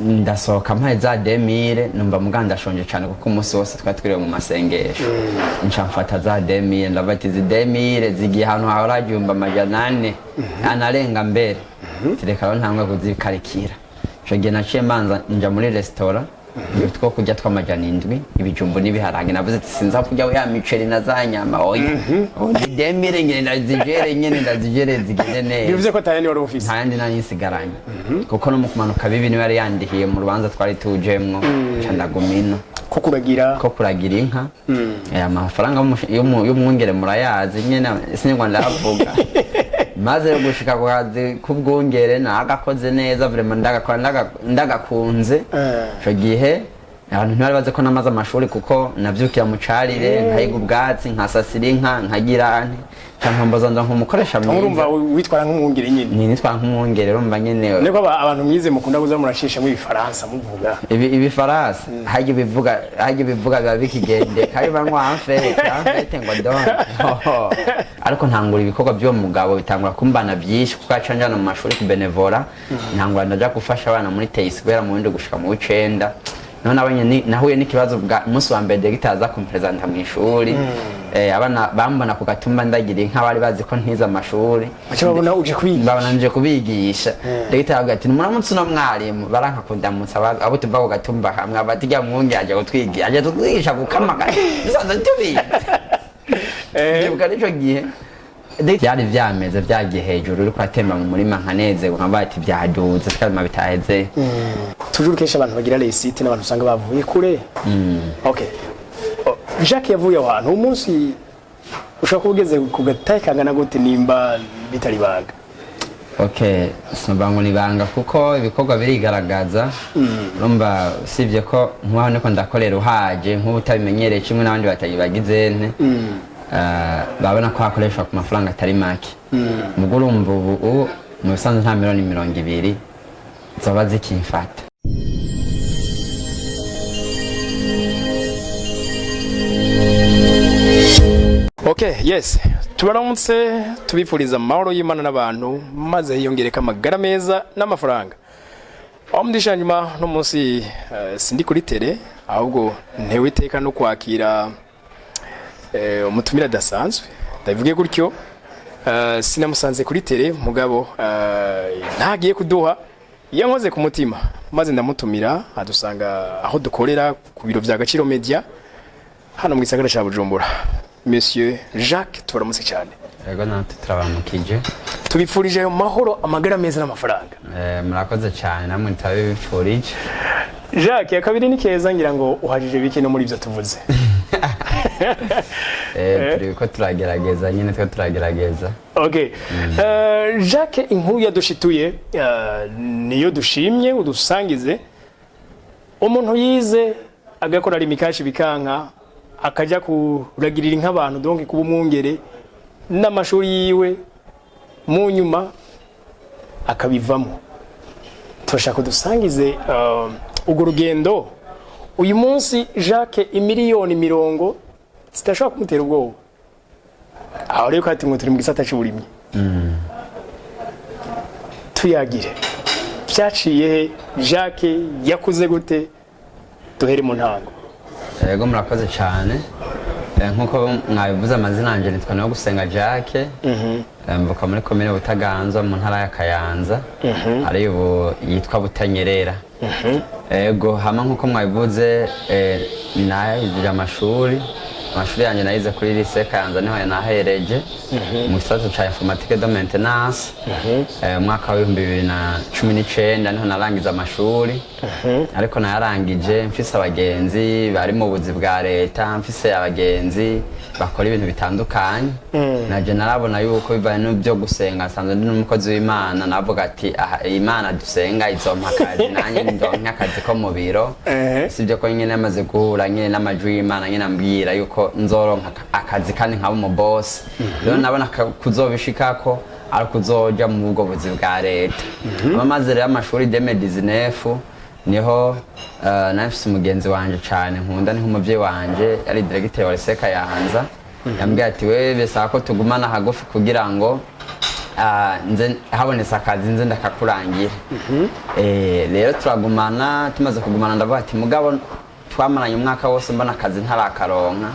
Ndasohoka mpaye za 2000, numva muga ndashonje cyane kuko umunsi wose twari twiriwe mu masengesho. Nca mfata za 2000, ndavuga ati izi 2000 zigiye ahantu hahora 1400 anarenga mbere, tireka rero ntangwe kuzikarikira. Ico gihe naciye mbanza nja muri resitora, utwo kurya tw'700, ibijumbu n'ibiharage. Navuze ati sinza kurya ya miceri na za nyama, oya, ni 2000 nyene ndazigere, nyene ndazigere zigende neza. Bivuze ko atayandi wari ufise? Nta yandi nari nsigaranye, kuko no mu kumanuka bibi niwe yari yandihiye mu rubanza twari tujemwo, nca ndaguma ino. Ko kuragira? Ko kuragira inka. Amafaranga y'umwungere murayazi nyene, sinigwa ndayavuga. Maze gushika ku kazi k'ubwungere nagakoze neza vraiment, ndagakora ndagakunze. Ico gihe abantu ntibari bazi ko namaze amashuri, kuko navyukira mu carire, nkayiga ubwatsi, nkasasira inka, nkagira nti nca ntomboza nza nk'umukoresha mwiza. Urumva witwara nk'umwungere nyine. Ni nitwara nk'umwungere, urumva nyene. Niko abantu mwize mukunda kuza murashishamo ibifaransa muvuga. Ibi ibifaransa hajya ubivuga biba bikigendeka, biba ngo en fait, en fait ngo donc. Ariko ntangura ibikorwa by'uwo mugabo bitangura kumbana byinshi, kuko yaca njana mu mashuri ku bénévolat. Ntangura ndaja gufasha abana muri TS guhera mu w'indwi gushika mu w'icenda. Niho nabonye nahuye n'ikibazo bwa umunsi wa mbere directeur aza kumpresenta mu ishuri. Abana bambona ku gatumba ndagira inka, bari bazi ko ntize amashuri. Baca babona uje kwiga. Babona nje kubigisha. Directeur avuga ati muramutse uno mwarimu, baranka kundamutsa abo tuva ku gatumba hamwe, bati rya mwungi aje kutwigisha, aje kutwigisha gukama kandi dusanzwe tubizi. Ndibuka n'ico gihe byari vyameze vyagiye hejuru, uriko atemba mu murima nkanezerwa, nkavuga ati vyaduze twabima bitaheze. Toujours kenshi abantu bagira réussite n'abantu usanga bavuye kure. Okay. Oh, Jacques yavuye aho hantu, umunsi ushobora kuba ugeze ku gataye kangana gute, nimba bitari ibanga? Okay, sinumva ngo nibanga kuko ibikorwa birigaragaza. Urumva usibye ko nkubaho niko ndakorera, uhaje nk'ubu utabimenyereye kimwe n'abandi batayibagize nte, babona ko hakoreshwa ku mafaranga atari make. Ubwo urumva ubu mu bisanzwe nta miliyoni 20 zoba zikimfata. Okay, yes, tubaramutse, tubifuriza amahoro y'Imana n'abantu, maze hiyongereka amagara meza n'amafaranga. Aho mudisha nyuma no munsi, sindi kuri terrain, ahubwo ntewe iteka no kwakira umutumire adasanzwe, ndabivuge gutyo. Sinamusanze kuri terrain, mugabo ntagiye kuduha iyo nkoze ku mutima, maze ndamutumira adusanga aho dukorera ku biro vya Gaciro Media hano mu gisagara ca Bujumbura. Monsieur Jacques, tubaramutse cyane. Yego, natwe turabamukije. Tubifurije ayo mahoro, amagara meza n'amafaranga. Murakoze cyane, namwe turabibifurije. Jacques, ya kabiri ni keza, ngira ngo uhajije bike no muri ibyo tuvuze. Turiko turagerageza nyine, twe turagerageza. Okay. Jacques, inkuru yadushituye, niyo dushimye udusangize. Umuntu yize agakora rimikashi bikanka, akajya kuragirira inka abantu, donc kuba umwungere, n'amashuri yiwe mu nyuma akabivamo. Turashaka udusangize urwo rugendo. Uyu munsi Jacques imiliyoni 20 zidashobora kumutera ubwoba. Aho rero kati ngo turi mu gisata cy'uburimyi, tuyagire byaciye he? Jacques yakuze gute? Duhere mu ntango. Yego, murakoze cyane. Nk'uko mwabivuze, amazina yanjye nitwa niyo gusenga Jacques. Mvuka muri komine Butaganzwa mu ntara ya Kayanza, ari ubu yitwa Butanyerera. Yego, hama nk'uko mwabivuze, nahejeje amashuri. Amashuri yanjye nayize kuri lycée Kayanza, niho nahereje mu gisata ca informatique de maintenance. Umwaka wa 2019 niho narangiza amashuri, ariko nayarangije mfise abagenzi bari mu buzi bwa leta, mfise abagenzi bakora ibintu bitandukanye. Naje narabona yuko bivanye n'ibyo gusenga, nsanzwe ndi n'umukozi w'Imana, navuga ati aha Imana dusenga izompa akazi, nanjye ndonke akazi ko mu biro. Sibyo ko nyine namaze guhura nyine n'amajwi y'Imana nyine ambwira yuko nzoronka akazi kandi nkaba umubosi. Rero nabona kuzobishikako ari kuzoja mu bwo buzi bwa leta. Maze rero amashuri 2019 niho nari mfise umugenzi wanje cane nkunda, ni nk'umuvyeyi wanje, yari directeur wa lycée Kayanza. Yambwiye ati wewe bisaba ko tugumana hagufi kugira ngo Nze habonetse akazi nze ndakakurangira. Rero turagumana, tumaze kugumana ndavuga ati mugabo twamaranye umwaka wose mbona akazi ntarakaronka.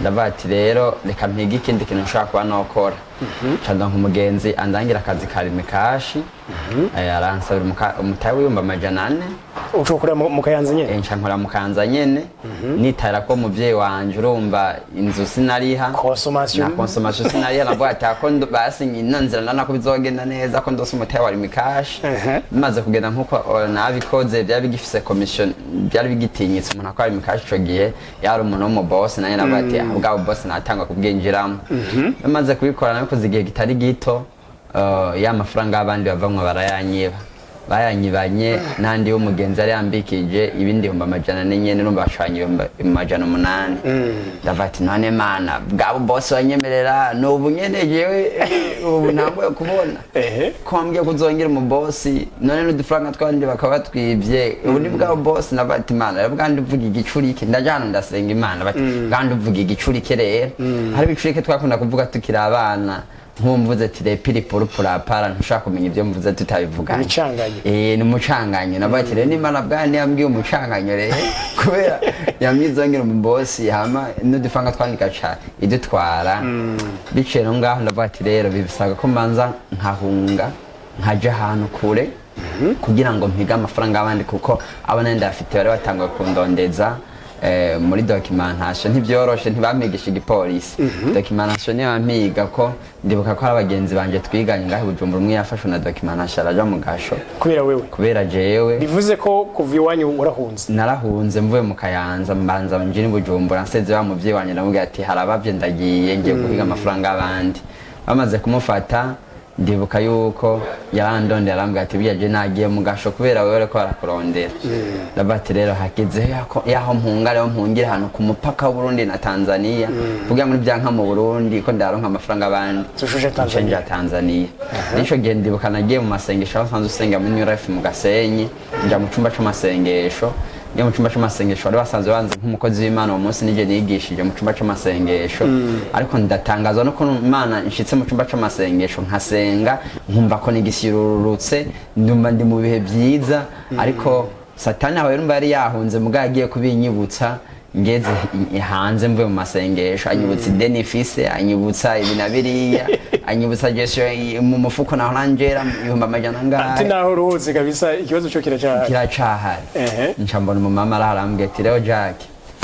Ndavuga ati rero reka mpige ikindi kintu nshobora kuba nokora. Nca ndonka umugenzi andangira akazi ka Lumicash. Aransabira umutahe w'400,000. Ushobora kureba mu Kayanza nyene? Nca nkora mu Kayanza nyene, nitahira ko umuvyeyi wanje, urumva inzu sinariha. Consommation. Na consommation sinariha. Navuga ati ako basi ino nzira ndabona ko bizogenda neza ko ndose umutahe wa Lumicash. Bimaze kugenda nkuko nabikoze, byari bigifise commission, byari bigitinyitse umuntu akora Lumicash ico gihe yari umuntu w'umuboss. Nanjye navuga ati bwa boss natangwa kubwinjiramo. Bimaze kubikora, nabikoze igihe kitari gito, ya mafaranga y'abandi bavamwo barayanyiba, bayanyibanye n'andi y'umugenzi yari yambikije ibindi 400,000 nyene. Urumva bacanye 800,000. Ndavuga ati none Mana, bwabo boss wanyemerera n'ubu nyene jewe ubu ntabwo kubona ko wambwiye ko uzongera umubosi, none n'udufaranga twandi bakaba batwibye, ubu ni bwa bosi. Navuga ati Mana rero bwandi uvuga igicurike. Ndaja hano ndasenga Imana bati bwandi uvuga igicurike. Rero hari ibicurike twakunda kuvuga tukiri abana, nk'ubu mvuze ati repiri purupurapara, ntushobora kumenya ibyo mvuze tutabivuganye. Imicanganyo. Eh, ni umucanganyo. Navuga ati rero n'Imana bwandi yambwiye umucanganyo rero kubera yambwiye izongera umubosi, hama n'udufaranga twandika ca idutwara biciye no ngaho. Ndavuga ati rero bibisaba ko mbanza nkahunga nkaja ahantu kure kugira ngo mpige amafaranga y'abandi, kuko abo nari ndayafite bari batanguye kundondeza. Muri documentation ntibyoroshe, ntibampigisha igipolisi, documentation niyo bampiga ko ndibuka ko hari abagenzi banje twiganye ngaho i Bujumbura, umwe yafashwe na documentation araja mu gasho. Kubera wewe? Kubera jewe. Bivuze ko kuva iwanyu warahunze? Narahunze mvuye mu Kayanza, mbanza njira i Bujumbura, nseze wa muvyeyi wanje, ndamubwira ati harabavye, ndagiye, ngiye guhiga amafaranga y'abandi. Bamaze kumufata, ndibuka yuko yarandondera, arambwira ati burya je nagiye mu gasho kubera wewe, ariko barakurondera. Ndavuga ati rero hageze yaho mpunga, rero mpungira ahantu ku mupaka w'Uburundi na Tanzania, kugira ngo nibyanka mu Burundi ko ndaronka amafaranga abandi. Tushuje Tanzania. Nca Tanzania. Nico gihe ndibuka nagiye mu masengesho aho nsanzwe usenga muri New Life mu Gasenyi, nja mu cumba c'amasengesho. Ngiye mu cumba c'amasengesho, bari basanzwe banzi nk'umukozi w'Imana. Uwo munsi nije nigishije mu cumba c'amasengesho, ariko ndatangazwa no kubona Imana. Nshitse mu cumba c'amasengesho nkasenga, nkumva ko nigisirurutse, ndumva ndi mu bihe byiza. Ariko Satani aho yumva yari yahunze, mugabo yagiye kubinyibutsa ngeze hanze mvuye mu masengesho, anyibutsa ideni ifise, anyibutsa ibi na biriya, anyibutsa gestion mu mufuko naho nanjera 100,000 Ati angahe. Naho uruhutse kabisa, ikibazo cyo kiracyahari. Kiracahari. Nca mbona umumama araho, arambwira ati rero Jack,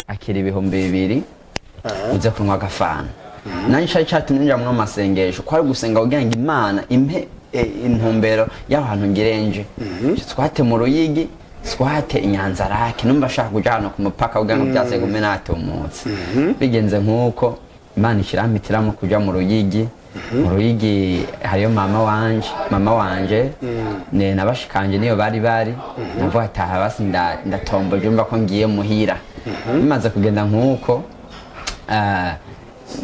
akira 2000 uze kunywa agafana. Nanjye cari catumye nja mu masengesho kwari gusenga kugira ngo Imana impe intumbero y'aho hantu ngirenje, swate mu Ruyigi, swate Inyanzarake. Numva ashaka kuja ahantu ku mupaka kugira ngo byase gume natumutse. Bigenze nk'uko, Imana ishirampitiramo kuja mu Ruyigi. Mu Ruyigi hariyo mama wanje, mama wanje ne nabashikanje niyo bari. Navuga ati aha basi ndatomboje, umva ko ngiye muhira. Bimaze kugenda nk'uko,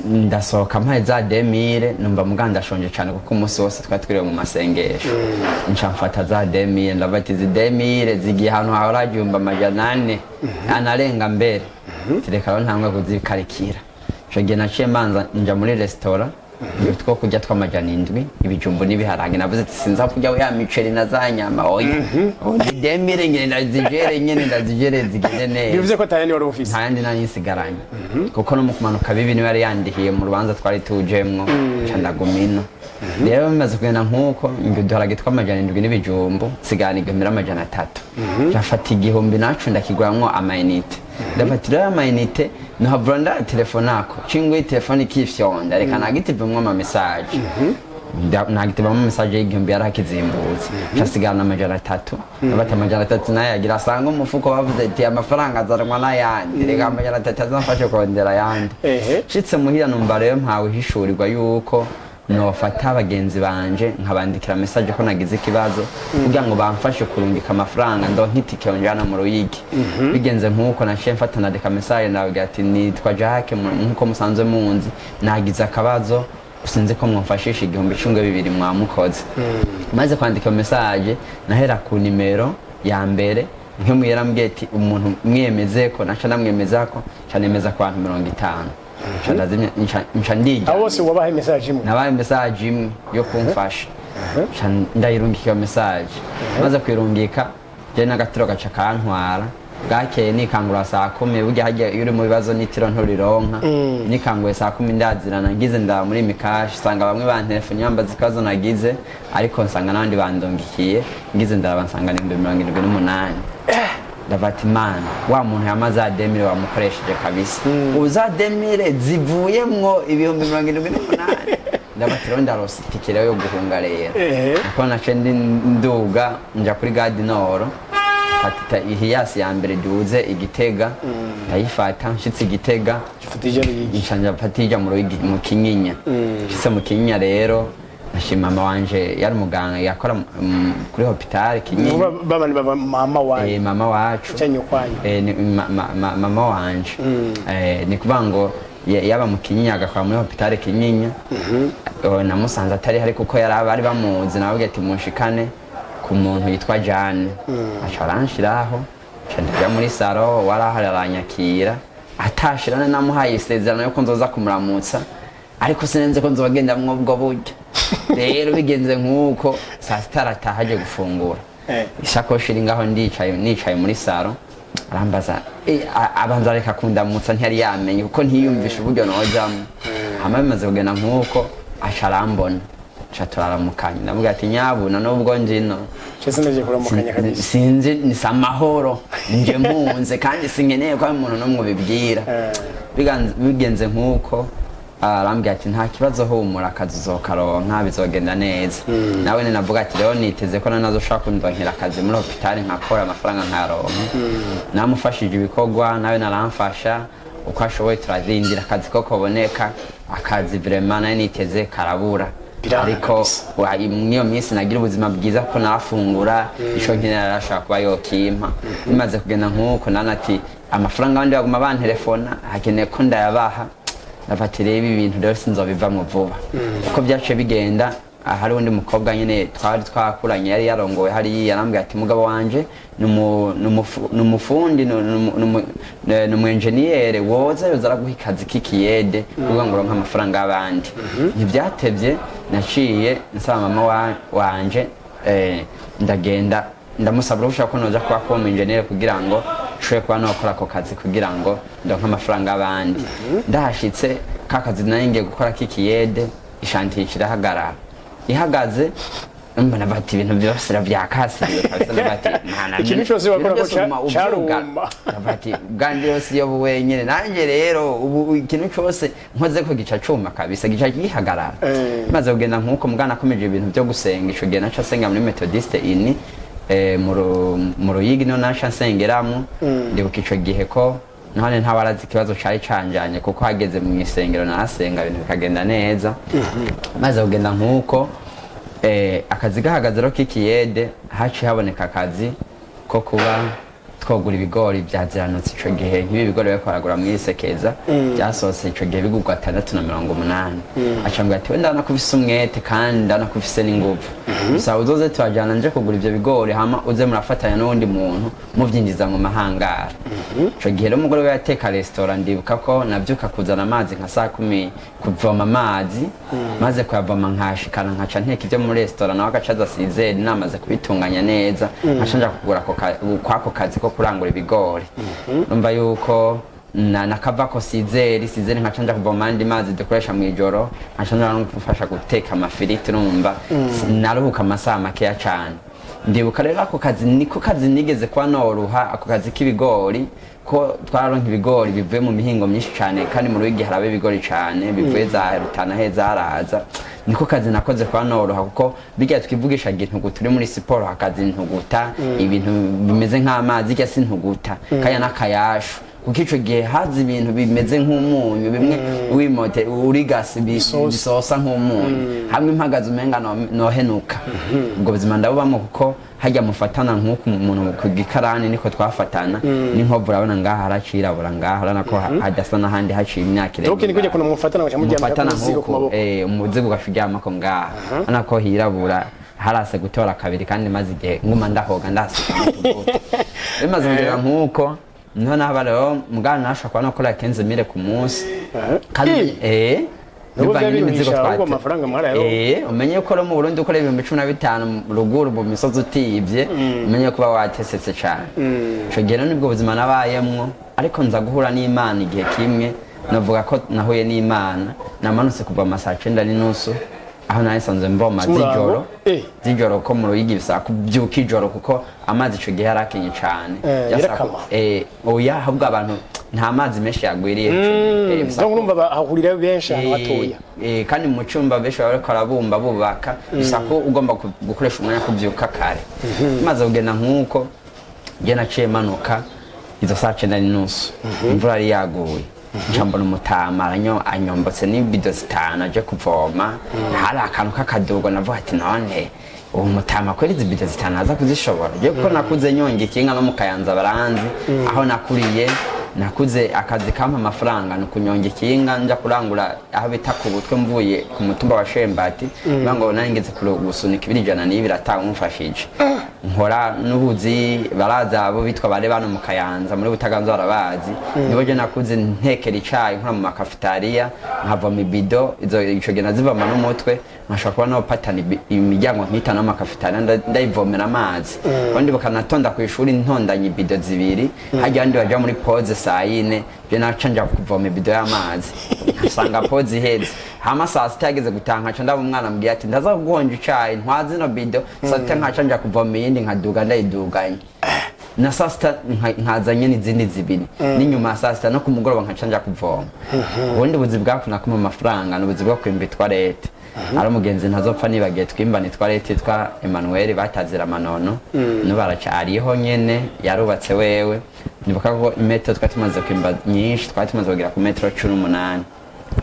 ndasohoka mpaye za 2000, numva muga ndashonje cyane kuko umunsi wose twari twiriwe mu masengesho. Nca mfata za 2000, ndavuga ati izi 2000 zigiye ahantu hahora 400,000 anarenga mbere, tireka rero ntangwe kuzikarikira. Ico gihe naciye mbanza nja muri resitora two kurya tw'700, ibijumbu n'ibiharage. Navuze ati sinza kurya ya miceri na za nyama, oya, ni 2000 nyene ndazigere, nyene ndazigere zigende neza. Bivuze ko atayandi wari ufise? Nta yandi nari nsigaranye, kuko no mu kumanuka bibi niwe yari yandihiye mu rubanza twari tujemwo, nca ndaguma ino. Rero bimaze kugenda nk'uko, ngo uduharage tw'700 n'ibijumbu, nsigarana 1300. Ndafata 1000 naco ndakiguramwo amayinite. Ndafata rero amayinite, nohavura ndatelefone ako cinguye telefone ikifyonda, reka nagitivemwo ama message. Nagitivamo message y'1000 yari akizimbutse, nsigarana 300. Ndafata 300 nayo yagira asanga umufuko, bavuze ati amafaranga azanwa n'ayandi, reka 300 azamfashe kongera ayandi. Nshitse muhira, numva rero mpawe hishurirwa yuko nofata bagenzi banje nkabandikira message ko nagize ikibazo kugira ngo bamfashe kurungika amafaranga ndonke itike njana mu Ruyigi. Bigenze nk'uko, naciye mfata ndandika message, ndababwira ati nitwa Jacques, nk'uko musanzwe munzi, nagize akabazo, sinzi ko mwamfashisha 1000 cungwe bibiri mwamukoze. Maze kwandika iyo message, nahera ku nimero ya mbere nk'imwe yarambwiye ati umuntu mwiyemeze ko naca ndamwemeza ko nca nemeza ku bantu 50. Nca ndazimya, nca ndiryamira. Abo bose wabahaye message imwe? Nabaye message imwe yo kumfasha, nca ndayirungika iyo message. Maze kuyirungika, je n'agatiro gaca kantwara. Bwakeye nikangura saa 10. Burya harya iyo uri mu bibazo n'itiro nturironka. Nikanguye saa 10, ndazirana, ngize ndaba muri mikashi, nsanga bamwe bantelefone bambaza ikibazo nagize, ariko nsanga n'abandi bandungikiye. Ngize ndaraba, nsanga ni 78,000. Ndavuga ati: "Imana, wa muntu yamaze za 2000 wamukoresheje kabisa." Ubu za 2000 zivuyemwo 78,000. Ndavuga ati: "Rero ndaronse itike rero yo guhunga rero." Niko nace ndi nduga nja kuri Gare du Nord, mfata ihiyasi ya mbere duze Igitega, ndayifata. Nshitse Igitega, Ifata ijya Ruyigi. Nca mfata ijya mu Ruyigi, mu Kinyinya. Nshitse mu Kinyinya rero, nashima mama wanje yari umuganga, yakora kuri hôpital Kinyinya. Babandi baba mama wanyu? Mama wacu. Cyangwa nyokwanyu? Ni mama wanje. Ni kuvuga ngo yaba mu Kinyinya, agakora muri hôpital Kinyinya. Namusanze atari hari kuko yari bari bamuzi. Nababwiye ati: "Munshikane ku muntu yitwa Jane." Aca aranshiraho, nca ndaja muri salon, warahari aranyakira. Atashirane namuhaye isezerano yuko nzoza kumuramutsa, ariko sinenze ko nzogenda mw'ubwo buryo. Rero bigenze nk'uko, saa sita arataha aje gufungura. Ishakoshi iri ngaho, ndicaye, nicaye muri salon, arambaza, abanza areka kundamutsa, ntiyari yamenye kuko ntiyumvisha uburyo nojamwo. Hama bimaze kugenda nk'uko, aca arambona, aca turaramukanya. Ndamubwira ati: "Nyabuna, nubwo njino Cyese ndaje kuramukanya kabisa." Sinzi ni amahoro, nje mpunze kandi sinkeneye ko hari umuntu n'umwe ubibwira. Bigenze nk'uko, arambwira ati: "Nta kibazo, humura, akazi uzokaronka, bizogenda neza." Nawe navuga ati: "Rero niteze ko nazo ushobora kundonkera akazi muri hôpital, nkakora amafaranga nkayaronka." Namufashije ibikorwa, nawe naramfasha uko ashoboye, turarindira akazi ko kaboneka. Akazi vraiment nawe niteze karabura. Biranga Ariko kabisa. mw'iyo minsi nagira ubuzima bwiza ko nafungura ico nkenera, yarashobora kuba yokimpa. Bimaze kugenda nk'uko, nana ati amafaranga abandi baguma bantelefona, hakeneye ko ndayabaha. Ndavuga rero ibi bintu rero sinzobivamwo vuba. Uko byaciye bigenda, hari undi mukobwa nyine twari twakuranye yari yarongowe hariya, yarambwira ati: "Mugabo wanje ni umufundi, ni umu enjeniyere, woza yoza araguha ikazi k'ikiyede kugira ngo uronke amafaranga y'abandi." Ntibyatevye, naciye nsaba mama wanje, ndagenda ndamusaba uruhusha ko noja kuba kuba umu enjeniyere kugira ngo nshobore kuba nokora ako kazi kugira ngo ndonke amafaranga y'abandi. Ndahashitse, ka kazi nari ngiye gukora k'ikiyede, i chantier irahagarara. Ihagaze, mbona bati ibintu byose byakasiriwe kabisa. Ndavuga ati: "Mana, Ikintu cyose wakora ibintu ko byose uguma uvyuga." caruma. Ndavuga ati: "Ubwanjye yose iyo wenyine nanjye rero ubu ikintu cyose nkoze ko gica cuma kabisa, gica gihagarara." Maze kugenda nk'uko, mugana akomeje ibintu byo gusenga. Ico gihe naca nsenga muri Methodiste ini mu Ruyigi, niho naca nsengeramo. Ndibuka ico gihe ko none ntawarazi ikibazo cari canjanye, kuko hageze mu isengero narasenga, ibintu bikagenda neza. Maze kugenda nk'uko, akazi gahagaze rero k'ikiyede, haciye haboneka akazi ko kuba twogura ibigori byaziranutse. Ico gihe nk'ibi bigori bariko baragura mw'isekeza byasohotse ico gihe bigurwa 680. Aca ambwira ati: "We ndabona ko ufise umwete kandi ndabona ko ufise n'inguvu, gusa uzoze turajana nje kugura ivyo bigori, hama uze murafatanya n'uwundi muntu muvyinjiza mu mahangara." Ico gihe rero umugore we yateka resitora. Ndibuka ko navyuka kuzana amazi nka saa 10, kuvoma amazi, maze kuyavoma nkashikana, nkaca nteka ivyo muri resitora, nawe agaca aza sizeri namaze kubitunganya neza, nkaca nja kugura kwako kazi ko kurangura ibigori. Numva yuko na nakavako sizeri sizeri, nkaca nja kuvoma andi mazi dukoresha mw'ijoro, nkaca nja no gufasha guteka amafiriti. Numva naruhuka amasaha makeya cane. Ndibuka rero ako kazi niko kazi nigeze kuba noruha, ako kazi k'ibigori, ko twararonka ibigori bivuye mu mihingo myinshi cane, kandi mu Ruyigi haraba ibigori cane bivuye za Rutana he zaraza. Niko kazi nakoze kuba noroha, kuko bijya twivugishaga intuguta, uri muri siporo hakaza intuguta, ibintu bimeze nk'amazi, irya si intuguta kaya n'akayashu, kuko ico gihe haza ibintu bimeze nk'umunyu, bimwe wimote urigasi bisosa nk'umunyu, hamwe impagaze umenga nohenuka. Ubwo buzima ndabubamo, kuko hajya mufatana nk'uku umuntu ku gikarani niko twafatana n'inkovu. Urabona ngaha haracirabura, ngaha urabona ko hadasa n'ahandi haciye imyaka irenga. Donc ni kujya kuntu mufatana muca muryamika Mufatana umuzigo ku nk'uku maboko. Umuzigo ugaca uryamako ngaha. Urabona ko hirabura, harase gutora kabiri, kandi maze igihe nguma ndahoga, ndahasiga n'utuvuta. Bimaze kugera nk'uko. Niho nahaba rero mugana nashobora kuba nakora 15 000 ku munsi kandi Nubwo bivanye byari n'imizigo biruhisha, ahubwo twate- amafaranga mwarayaronka. Umenye ko rero mu Burundi ukora 15,000 ruguru mu misozi utibye, umenye kuba watesetse cyane. Ico gihe rero nibwo buzima nabayemwo, ariko nza guhura n'Imana igihe kimwe. Navuga ko nahuye n'Imana namanutse kuva amasaa 9:30, aho nari nsanzwe mvoma Z'umurango? z'ijoro. Z'ijoro, ko mu Ruyigi bisaba kubyuka ijoro kuko amazi ico gihe yarakenye cane. Byasaba Yarakama. Oya, ahubwo abantu nta mazi menshi yagwiriye ico gihe. Bisaba Donc urumva bahahurira benshi ahantu hatoya. Kandi mu cyumba benshi baba bariko barabumba bubaka, bisaba ko ugomba gukoresha umwanya kubyuka kare. Maze kugenda nk'uko njye naciye manuka izo saa 9:30, imvura yari yaguye, nca mbona umutama anyombotse n'ibido zitanu aje kuvoma. Hari akantu k'akadugo. Navuga ati: "None uwo mutama kweri izi bido zitanu aza kuzishobora?" Je kuko nakuze nyonga ikinga no mu Kayanza baranzi aho nakuriye. Nakuze akazi kampa amafaranga ni ukunyonga ikinga nja kurangura aho bita ku Butwe, mvuye ku mutumba wa Shembati. Bivuga ngo nari ngeze gusunika ibiro 102 atawumfashije. Nkora n'ubuzi, baraza abo bitwa bare bano mu Kayanza, muri Butaganzwa barabazi, nibo je nakuze ntekera icayi, nkora mu makafetariya, nkavoma ibido izo. Ico gihe nazivoma n'umutwe, nkashobora kuba nopatana imiryango nk'itanu y'amakafetariya ndayivomera amazi. Abandi bakanatonda ku ishuri ntondanye ibido zibiri hajya, abandi baja muri pause saa yine, je naca nja kuvoma ibido y'amazi nkasanga pause iheze. Hama saa sita yageze gutaha, nkaca ndaba umwana ambwiye ati: "Ndaza kuguhonja icayi, ntwaze ino bido." Saa sita nkaca nja kuvoma iyindi, nkaduga ndayiduganye, na saa sita nkazanye n'izindi zibiri, n'inyuma ya saa sita no ku mugoroba nkaca nja kuvoma. Ubundi buzi bwakunda kumpa amafaranga ni ubuzi bwo kwimba itwarete. Ari umugenzi ntazopfa nibagiye twimbana itwarete yitwa Emmanuel batazira amanono, n'ubu aracariho nyene, yarubatse wewe. Nibuka ko imetero twari tumaze kwimba nyinshi, twari tumaze kugera ku metero 18.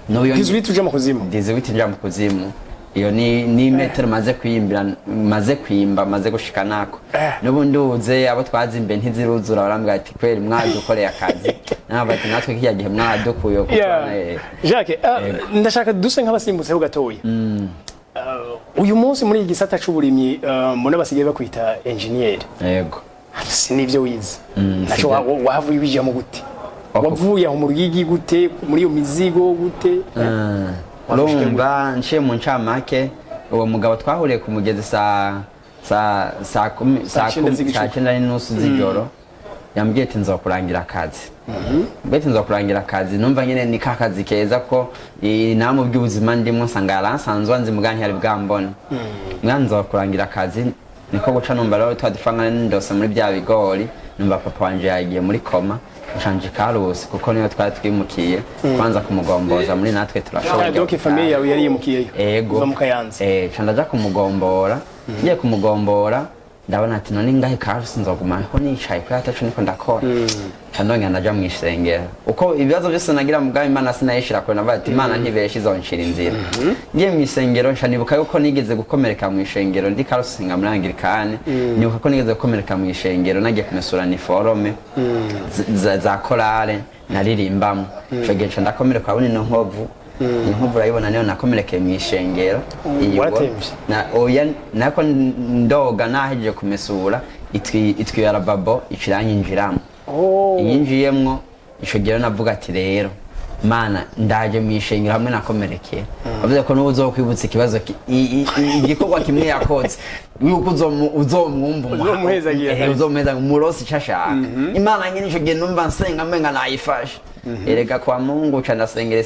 N'ubu 18 uje mu kuzimu? 18 nja mu kuzimu. Iyo ni metero maze kwiyimbira, maze kwimba, maze gushika nako. N'ubu nduze abo twazimbe ntiziruzura, barambwira ati: "Kweri mwadukoreye akazi." Nabo ati: "Natwe kiriya gihe mwadukuye kuko." Jacques, ndashaka duse nk'abasimbutseho gatoya. Uyu munsi muri iki gisata c'uburimyi, mbona basigaye bakwita engineer. Yego. Si nivyo wize naco? Sivyo. Wahavuye ubijamo gute? Wavuye aho mu Ruyigi gute, muri iyo mizigo gute? Urumva nciye mu ncamake, uwo mugabo twahuriye ku mugezi saa kumi Saa cenda z'igicuku. Saa 9:30 z'ijoro. Yambwiye ati: "Nzokurangira akazi." Mbese nzokurangira akazi, numva nyene ni ka kazi keza ko namwe by'ubuzima ndimo nsanga yaransanzwe anzi muga ntiyari bwambone. Mbwa nzokurangira akazi, niko guca numva rero twa dufaranga ndose muri bya bigori, numva papa wanje yagiye muri coma, nshanje Karusi kuko niyo twari twimukiye, kwanza kumugomboza muri natwe turashoboye. Donc famille yawe yari yimukiyeyo? Ego. Uva mu Kayanza? Ca ndaja kumugombora. Ngiye kumugombora ndabona ati: "None ngahe Karusi nzoguma ho nicaye kuri ataco niko ndakora?" Ca ndongera ndaja mw'isengero. Uko ibibazo byose nagira mu bwami, Imana sinayishira kure. Navuga ati: "Imana ntibesha, izoncira inzira." Ngiye mw'isengero nca nibuka yuko nigeze gukomereka mw'ishengero ndi Karusi nsenga muri Anglikane. Nibuka ko nigeze gukomereka mw'ishengero nagiye kumesura uniforme za korale naririmbamo. Ico gihe nca ndakomereka. Urabona ino nkovu? Iyi nkovu urayibona? Niyo nakomerekeye mw'ishengero. Iyi Waratemvye? Na oya, nako ndoga nahejeje kumesura itwi ya lavabo iciranyinjiramo. Iyinjiyemwo ico gihe navuga ati: "Rero Mana, ndaje mw'ishengero hamwe nakomerekeye." Bavuze ko n'ubu uzokwibutsa ikibazo igikorwa kimwe yakoze yuko uzomwumva Uzomuhezagira. Uzomuheza umurosi ico ashaka. Imana nyene ico gihe numva nsenga mbenga nayifashe. Erega kwa Mungu ca ndasengera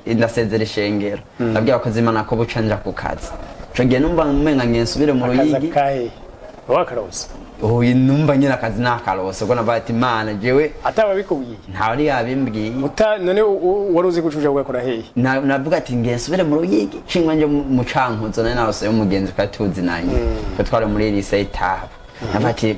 ndasezera ishengero, ndabwira abakozi Imana ko buca nja ku kazi. Ico gihe numva umenga ngiye nsubire mu Akaza Ruyigi. Kahe wakarose? Uyu numva nyine akazi nakarose, ubwo navuga ati: "Imana jewe." Ataba bikubwiye? Ntawe ari yabimbwiye. Uta none wari uzi ko ucuja ugakora hehe? Navuga ati: "Ngiye nsubire mu Ruyigi nshingwa nje mu Cankuzo." Nari narose y'umugenzi twari tuzinanye ko twari muri lycée Itabo. Navuga ati: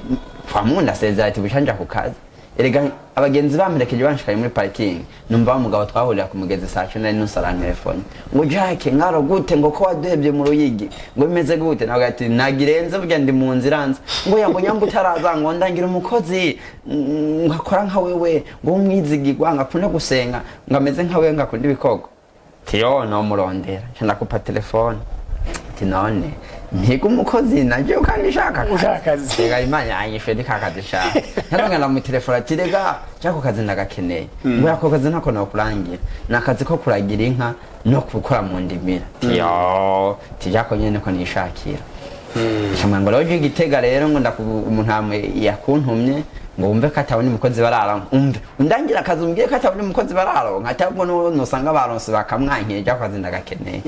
"Kwa Mungu ndasezera," ati: "Buca nja ku kazi." Erega abagenzi bamperekeje banshikanye muri parking, numva wa mugabo twahurira ku mugezi saa 9:30 arantelefone ngo: "Jacques, ngaro gute?" Ngo: "Ko waduhebye mu Ruyigi?" Ngo: "Bimeze gute?" Navuga ati: "Nagirenze burya, ndi mu nzira nza." Ngo ya ngo: "Nyamba utaraza," ngo: "Ndangira umukozi ngakora nka wewe," ngo: "Umwizigirwa, ngakunda gusenga," ngo: "Ameze nka wewe, ngakunda ibikorwa." Tiyo no murondera, nca ndakupa telefone ati: "None Ntiga umukozi naje kandi nshaka Ushaka akazi. Rega Imana yanyishuye, ni ka kazi nshaka. Ntarongera mu telefone ati: "Rega cyako kazi ndagakeneye." Ngo: "Ako kazi ntako nokurangira, ni akazi ko kuragira inka no gukora mu ndimira." Tiyo tijako nyene ko nishakira. Shamwe ngo rero Gitega rero ngo ndaku umuntu amwe yakuntumye ngo wumve ko atabona umukozi bararonka, umve undangira akazi, umbwiye ko atabona umukozi bararonka, atabwo nusanga baronse bakamwankira, ako kazi ndagakeneye.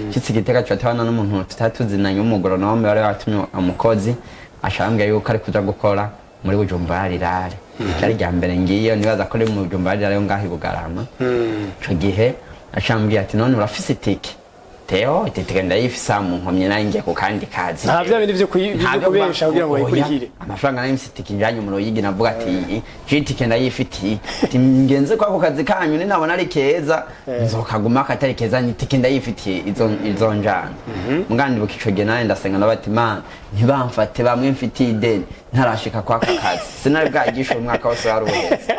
Nshitse Gitega tuca tubana n'umuntu tutari tuzinanye w'umugoronome wari watumye umukozi, ashambwiye yuko ari kuja gukora muri Bujumbura Rirare. Ryari rya mbere ngiyo, nibaza ko ari mu Bujumbura Rirare yo ngaho i Bugarama. Ico gihe acambwiye ati: "None urafise itike?" Teo itike ndayifise mu nkomyi, nayo ngiye ku kandi kazi. Nta bya bindi vyo Ntabyo kubesha kugira ngo oya, bayikurikire. Amafaranga nayo mfise, itike njanye mu Ruyigi, navuga ati: "Je itike ndayifitiye." Ati: "Ngenze kwako kazi kanyu, ninabona ari keza nzokaguma, katari keza ni itike ndayifitiye izo njana." Mugandibuka ico gihe nawe ndasenga, ndavuga ati: "Mana, ntibamfate bamwe mfitiye ideni ntarashika kwaka kazi." Sinari bwagishe, umwaka wose wari uheze.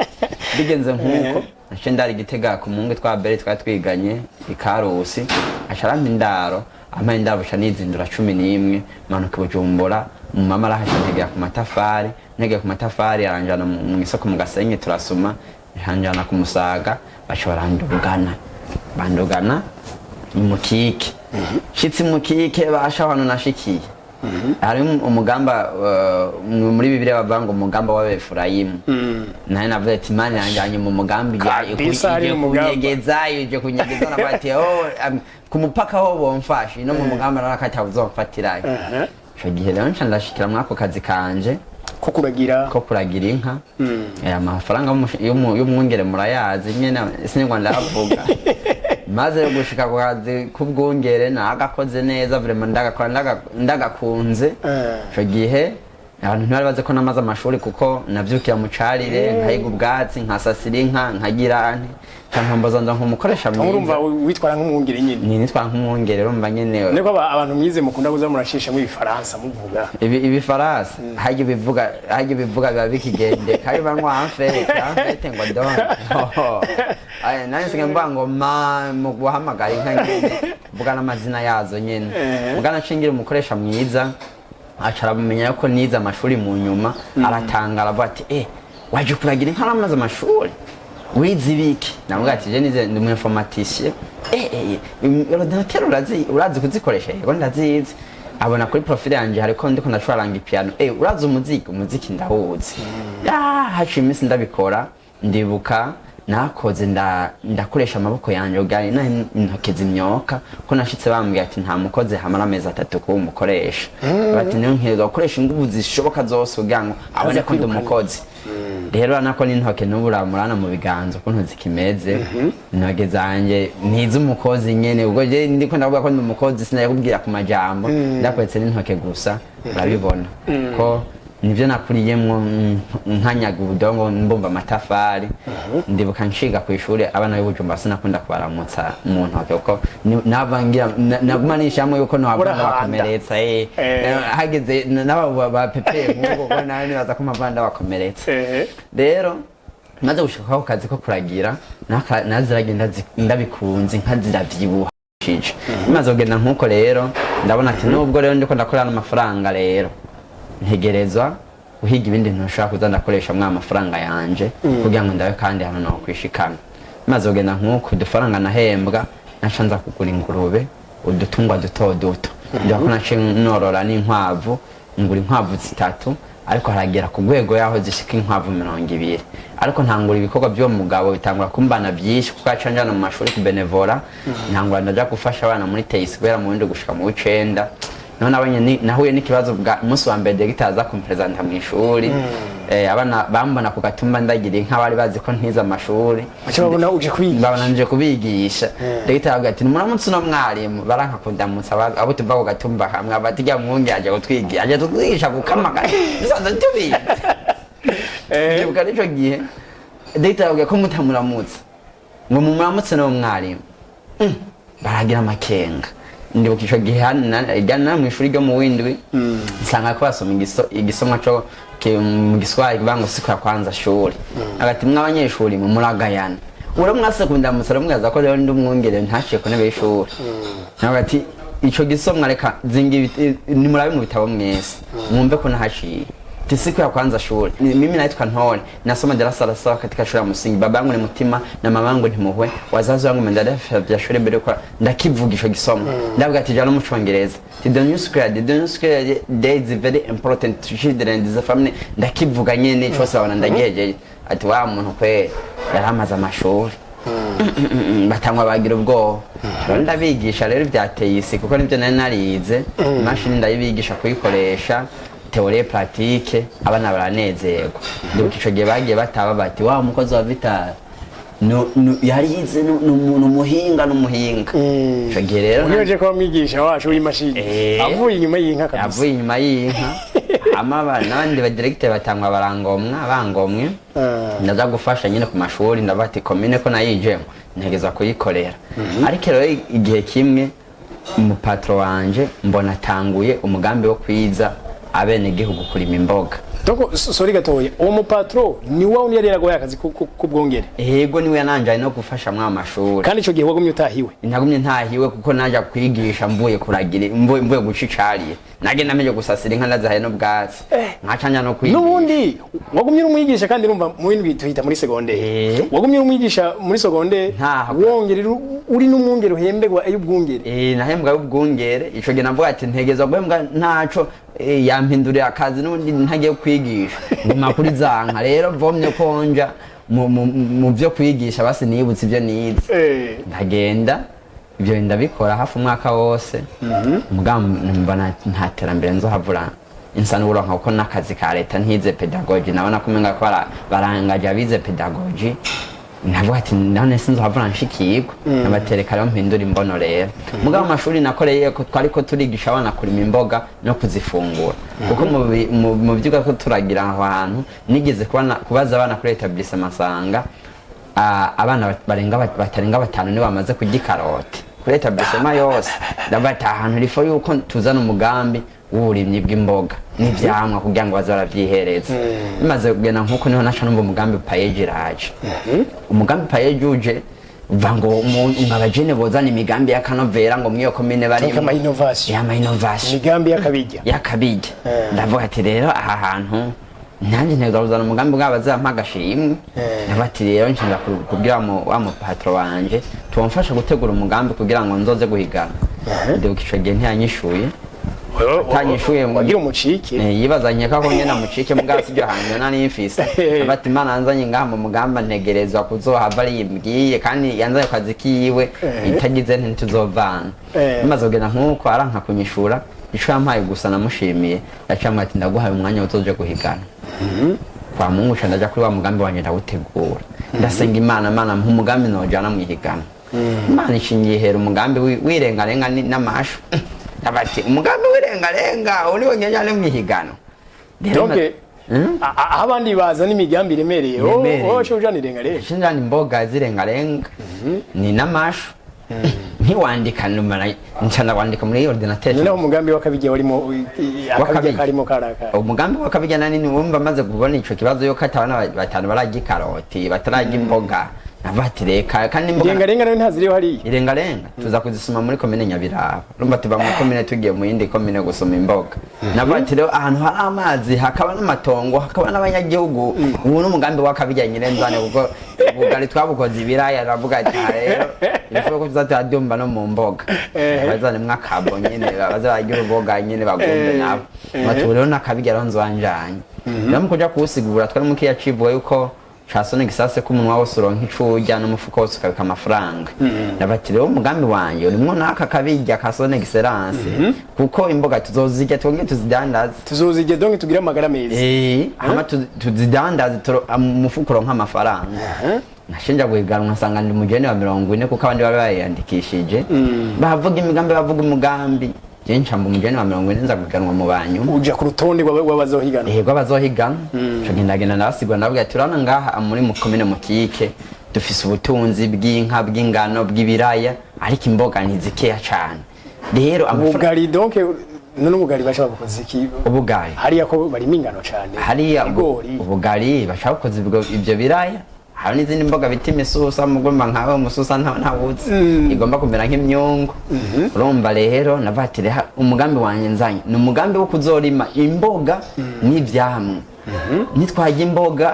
Bigenze nkuko naciye ndara Igitega ku muhungu twa bere twari twiganye i Karusi, aca arampa indaro, ampa indaro buca nizindura 11, manuka i Bujumbura. Mama arahasha, ntegera ku matafari, ntegera ku matafari, aranjana mu isoko mu Gasenyi, turasuma, anjana ku Musaga, baca barandugana, bandugana mukike. Nshitse mukike, basha ahantu nashikiye hari umugamba muri Bibiliya bavuga ngo umugamba w'Abefurayimu. Nawe navuze ati: "Imana yanjanye mu mugambi Kabisa, hari ije umugamba. kunyegeza, ije kunyegeza." Navuga ati: "Oh, ku mupaka ho bomfashe no mu mugamba narakata uzomfatirayo." Ico gihe rero nca ndashikira muri ako kazi kanje ko kuragira. Ko kuragira inka. Amafaranga y'umwungere murayazi nyene, sinigwa ndayavuga. Maze gushika ku kazi k'ubwungere nagakoze neza vraiment, ndagakora ndagakunze. Ico gihe abantu ntibari bazi ko namaze amashuri, kuko navyukira mu carire, nkayiga ubwatsi, nkasasira inka, nkagira nti nkamboza nza nk'umukoresha mwiza. Urumva witwara nk'umwungere nyine. Ni nitwara nk'umwungere, urumva nyene. Niko abantu mwize mukunda kuza murashishamo ibifaransa muvuga. Ibi ibifaransa hajya ubivuga biba bikigendeka, biba ngo en fait, en fait ngo donc. Aya nani nsigaye mvuga ngo ma mu guhamagara inka nyene, mvuga n'amazina yazo nyene. Mvuga nacingira umukoresha mwiza, aca aramenya ko nize amashuri mu nyuma, aratangara, aravuga ati: "Eh, waje kuragira inka namaze amashuri, wize ibiki?" Navuga ati: "Je nize, ndi umu informaticien." "Eh eh, ordinateur urazi kuzikoresha?" "Yego, ndazizi." Abona kuri profile yanje hariko ndiko ndacuranga ipiano. "Eh, urazi umuziki?" "Umuziki ndawuzi." Ya haciye iminsi ndabikora. Ndibuka nakoze ndakoresha amaboko yanje ubwa intoke zimyoka, ko nashitse bambwiye ati: "Nta mukozi hamara amezi 3 kuba umukoresha." Bati: "Niyo nkenerwa gukoresha inguvu zishoboka zose kugira ngo abone ko ndi umukozi." Rero urabona ko n'intoke n'ubu uramurana mu biganza ukuntu zikimeze. Intoke zanje ntiz'umukozi nyene. Ubwo je ndiko ndavuga ko ndi umukozi, sinayakubwira ku majambo, ndakwetse n'intoke gusa urabibona ko nivyo nakuriyemwo, nkanyaga ubudongo, mbumva amatafari. Ndibuka nshiga ku ishuri, abana b'Ibujumba sinakunda kubaramutsa mu ntoke, kuko nava ngira naguma nishamwe yuko nohava Urahanda. ndabakomeretsa. Hageze n'abo bapepeye nk'uko, kuko nawe nibaza ko mpava ndabakomeretsa. Rero maze gushika kwako kazi ko kuragira, naziragiye ndabikunze, inka ziravyibuha. Maze kugenda nk'uko rero ndabona ati: "Nubwo rero ndiko ndakorera n'amafaranga, rero ntegerezwa guhiga ibindi bintu nshobora kuza ndakoresha mwa amafaranga yanje kugira ngo ndabe kandi hano no kwishikana." Maze kugenda nk'uko, udufaranga nahembwa naca nza kugura ingurube, udutungwa duto duto. Ndibuka ko naciye norora n'inkwavu, ngura inkwavu zitatu, ariko haragera ku rwego yaho zishika inkwavu 20. Ariko ntangura ibikorwa by'uwo mugabo bitangura kumbana byinshi, kuko yaca njana mu mashuri ku bénévolat, ntangura ndaja gufasha abana muri TS guhera mu w'indwi gushika mu w'icenda. None nabonye nahuye n'ikibazo bwa umunsi wa mbere directeur aza kumpresenta mu ishuri. Abana bambona ku gatumba ndagira inka, bari bazi ko ntize amashuri. Baca babona uje kwigisha. Babona nje kubigisha. Directeur aravuga ati: "Muramutse uno mwarimu." Baranka kundamutsa, abo tuva ku gatumba hamwe, bati: "Rya mwungi aje kutwigisha, aje kutwigisha gukamagara dusanzwe tubizi." Ndibuka n'ico gihe directeur aravuga ko mutamuramutse, ngo mumuramutse n'uwo mwarimu. Baragira amakenga. Ndibuka ico gihe na mw'ishuri ryo mu w'indwi, nsanga ko basoma igisomwa co mu Giswahili kivuga ngo siku ya kwanza shuri. Agati: "Mw'abanyeshuri mwe muragayana, ura mwase kundamutsa, aramwibaza ko rero ndi umwungere ntaciye ku ntebe y'ishuri." Nawe ati Ico gisomwa, reka zinga nimurabe mu bitabo mwese mwumve ko nahaciye. Ti siku ya kwanza shule mimi naitwa Ntore, nasoma darasa la saba katika shule ya msingi. Baba yangu ni Mutima na mama yangu ni Muhwe. Wazazi wangu wameendelea vya shule mbele kwa ndakivuga ico gisomwa. Ndavuga ati jana mu Congereza ti the new square, the new square day is very important to children is a family. Ndakivuga nyene cyose babona ndagihejeje, ati wa muntu kwe yaramaze amashuri. Batangwa bagira ubwoba. Rero ndabigisha rero ibyateye isi, kuko nibyo nari narize. Imashini ndayibigisha kuyikoresha, théorie, pratique, abana baranezerwa. Ndibuka ico gihe bagiye bataba bati wa mukozi wa Vital yarize, ni umuhinga, n'umuhinga ico gihe rero. Unibaje ko mwigisha wacu w'imashini avuye inyuma y'inka kabisa. Avuye inyuma y'inka. Hama n'abandi badiregiteri batangwa barangomwa bangomwe. Ndaza gufasha nyine ku mashuri, ndavuga ati komine ko nayijemo ntegeza kuyikorera. Ariko rero igihe kimwe umupatro wanje mbona atanguye umugambi wo kwiza abenegihugu kurima imboga. Donc sorry gatoya, uwo mupatro ni wa wundi yari yaragoye akazi k'ubwongere? Yego, niwe yananjaye no gufasha mwa mashuri. Kandi ico gihe wagumye utahiwe? Ntagumye ntahiwe, kuko naja kwigisha mvuye kuragira, mvuye guca icariye, nagenda meje gusasira inka ndazihaye n'ubwatsi, nkacanja no kwigisha. N'ubundi wagumye uri umwigisha, kandi urumva mu bindi tuhita muri secondaire. Wagumye uri umwigisha muri secondaire. Ntaha. Wongera uri n'umwungere uhembegwa ay'ubwungere. Nahembwa y'ubwungere. Ico gihe navuga ati ntegezwa guhembwa ntaco, yampindurira akazi n'ubundi ntagiye kwigisha, nguma kuri za nka. Rero vomye konja mu byo kwigisha, basi nibutse ibyo nize. Ndagenda ibyo ndabikora hafi umwaka wose, mugabo mbona nta terambere nzohavura insa n'uburonka, kuko n'akazi ka leta ntize pédagogie, nabona ko umenga ko barangaje abize pédagogie. Navuga ati none sinzohavura nshikirwa, nabatereka rero mpindura imbono. Rero mugabo amashuri nakoreye ko twari ko turigisha abana kurima imboga no kuzifungura, kuko mu vyigwa ko turagira aho hantu nigeze kubaza abana kuri établissement, nsanga abana barenga batarenga batanu nibo bamaze kurya ikaroti kuri établissement yose. Ndavuga ati ahantu rifo yuko tuzana umugambi w'uburimyi bw'imboga n'ivyamwa kugira ngo baze baravyihereza. Bimaze kugenda nkuko, niho naca numva umugambi PAEEJ iraje. Umugambi PAEEJ uje uva ngo ngo abajene bozana imigambi y'akanovera ngo mwiyo komine bari Donc ama innovation. Ama innovation. Imigambi y'akabijya. Yakabijya. Ndavuga ati rero aha hantu nanjye nteza kuzana umugambi bwabo bazampa agashimwe. Ndavuga ati rero nshinga kubwira wa mupatro wanje tumfasha gutegura umugambi kugira ngo nzoze guhigana. Ndibuka ico gihe ntiyanyishuye, atanyishuye Wagira umucike. Yibazanye ko nyene amucike, mugabo sibyo hantu nari mfise. Bati Imana yanzanye ngaha mu mugamba, ntegerezwa kuzohava ariyimbwiye, kandi yanzanye ku kazi kiwe, itagize ntituzovana. Bimaze kugenda nk'uko aranka kunyishura. Ico yampaye gusa namushimiye, yaciye ati ndaguhaye umwanya uzoje guhigana kwa Mungu. Ca ndaja kuri wa mugambi wanje ndawutegura, ndasenga Imana: Mana, mpa umugambi nojana mwihigana. Imana ishingihera umugambi w'irengarenga n'amashu. Ndabati umugambi w'irengarenga uri wenyine mwihigano. Rero Donc aho abandi bazana imigambi iremereye, Iremereye. wowe waciye ujana irengarenga. Shinjana imboga zirengarenga ni n'amashu. Ntiwandika numara nca ndawandika muri ordinateur. Noneho umugambi w'akabijya warimo akabijya W'akabijya. karimo karaka? Umugambi w'akabijya nani, wumva maze kubona ico kibazo yuko atabana batanu bararya ikaroti, batararya imboga, navuga ati reka kandi imboga. Irengarenga nayo ntaziriho hariya? Irengarenga tuza kuzisoma muri komine Nyabiraba. Urumva tuva muri komine tugiye mu yindi komine gusoma imboga. Navuga ati rero ahantu hari amazi, hakaba n'amatongo, hakaba n'abanyagihugu, ubu n'umugambi w'akabijya nyirenzane, kuko ubugari twabukoze ibiraya. Navuga ati aha rero ibifuko ko tuza turadumba no mu mboga, bazanimwo akabo nyene baze barya uruboga nyene bagombe nabo. Bati ubu rero n'akabijya rero nzwanjanye. Rero mu kuja kuwusigura twari mu kiya civuga yuko casone gisase ko umunwa wose uronka ico urya n'umufuko wose ukabika amafaranga. Ndabati rero umugambi wanje urimwo n'aka kabirya ka son excellence, kuko imboga tuzozirya twongere tuzidandaze. Tuzozirya, donc tugire amagara meza. Hama tuzidandaze, umufuko uronka amafaranga. Nashinja guhiganwa nsanga ndi mujene wa 40, kuko abandi bari bayiyandikishije bavuga imigambi, bavuga umugambi, je ncamba umujene wa 40, nza guhiganwa mu banyuma. Uja ku rutonde rw'abazohiganwa? Yego, abazohiganwa. Ico gihe ndagenda ndabasigura, ndavuga ati urabona ngaha muri mu komine Mukike dufise ubutunzi bw'inka, bw'ingano, bw'ibiraya, ariko imboga ntizikeya cane. Rero Ubugari, donc none ubugari bashobora gukoza iki? Ubugari? Hariya ko barima ingano cane. Hariya Ibigori. Ubugari bashaka gukoza ivyo biraya. Hari n'izindi mboga bita imisusa, mugomba nkawe umususa ntawuzi, igomba kumera nk'imyungu. Urumva rero navuga ati reha umugambi wanjye nzanye ni umugambi wo kuzorima imboga n'ivyamwa. Nitwarya imboga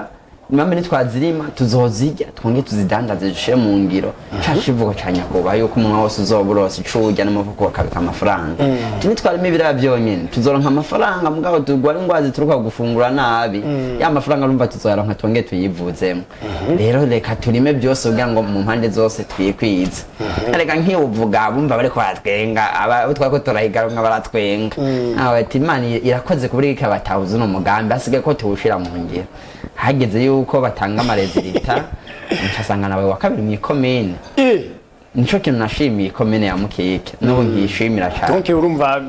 impamvu nitwazirima tuzozirya, twongere tuzidandaze, dushire mu ngiro ca kivugo ca nyakubahwa yuko umunwa wose uzoba urose ico urya n'umufuko bakabika amafaranga. Nitwarima ibiraya vyonyene tuzoronka amafaranga, mugabo turwara ingwara zituruka ku gufungura nabi. Ya mafaranga urumva tuzoyaronka twongere tuyivuzemo. Rero reka turime byose kugira ngo mu mpande zose twikwize. Reka nkiwuvuga bumva bariko baratwenga, abo twariko turahiganwa baratwenga. Aho ati Imana irakoze kubura ikabatahuza uno mugambi, hasigaye ko tuwushira mu ngiro. Hageze yuko batanga ama résultats, ncasanga nawe wa kabiri mw'ikomine. Nico kintu nashimiye ikomine ya Mukike, n'ubu nkishimira cane. Donc urumva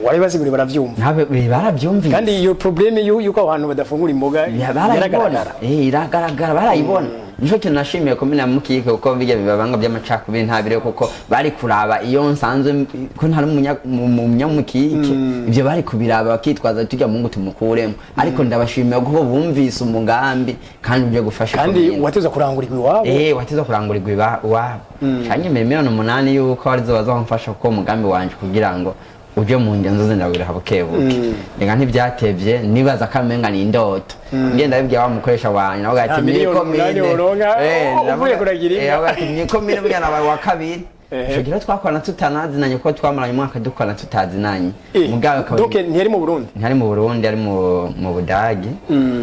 wari basiguriye baravyumva. Ntabe baravyumvise. Kandi iyo problème yuko abantu badafungura imboga Ya, barayibona. yaragaragara. Iragaragara, barayibona. Nico kintu nashimiye komine ya Mukike, kuko bijya bibabanga by'amacakubiri ntabire, kuko bari kuraba iyo nsanzwe ko ntari umunyamukike, ibyo bari kubiraba bakitwaza tujya mungu tumukuremo. Ariko ndabashimiye kuko bumvise umugambi kandi uje gufasha Kandi komine. wateza kurangurirwa iwabo. Wateza kurangurirwa iwabo. Canyemeye 8 miliyoni yuko arizo bazamfasha, kuko umugambi wanje kugira ngo uje mu ngenzo ze ndawiraha buke buke. Reka ntibyatevye, nibaza ko amenga ni indoto. Ngenda ndabibwira wa mukoresha wanje, nawe ati Nta 8 miliyoni woronka, uvuye kuragira inka. Nawe ati mwikomine burya nabaye wa kabiri. Ico gihe twakorana tutanazinanye, kuko twamaranye umwaka dukorana tutazinanye. Mugabo Donc ntiyari mu Burundi? Ntari mu Burundi, ari mu Budagi.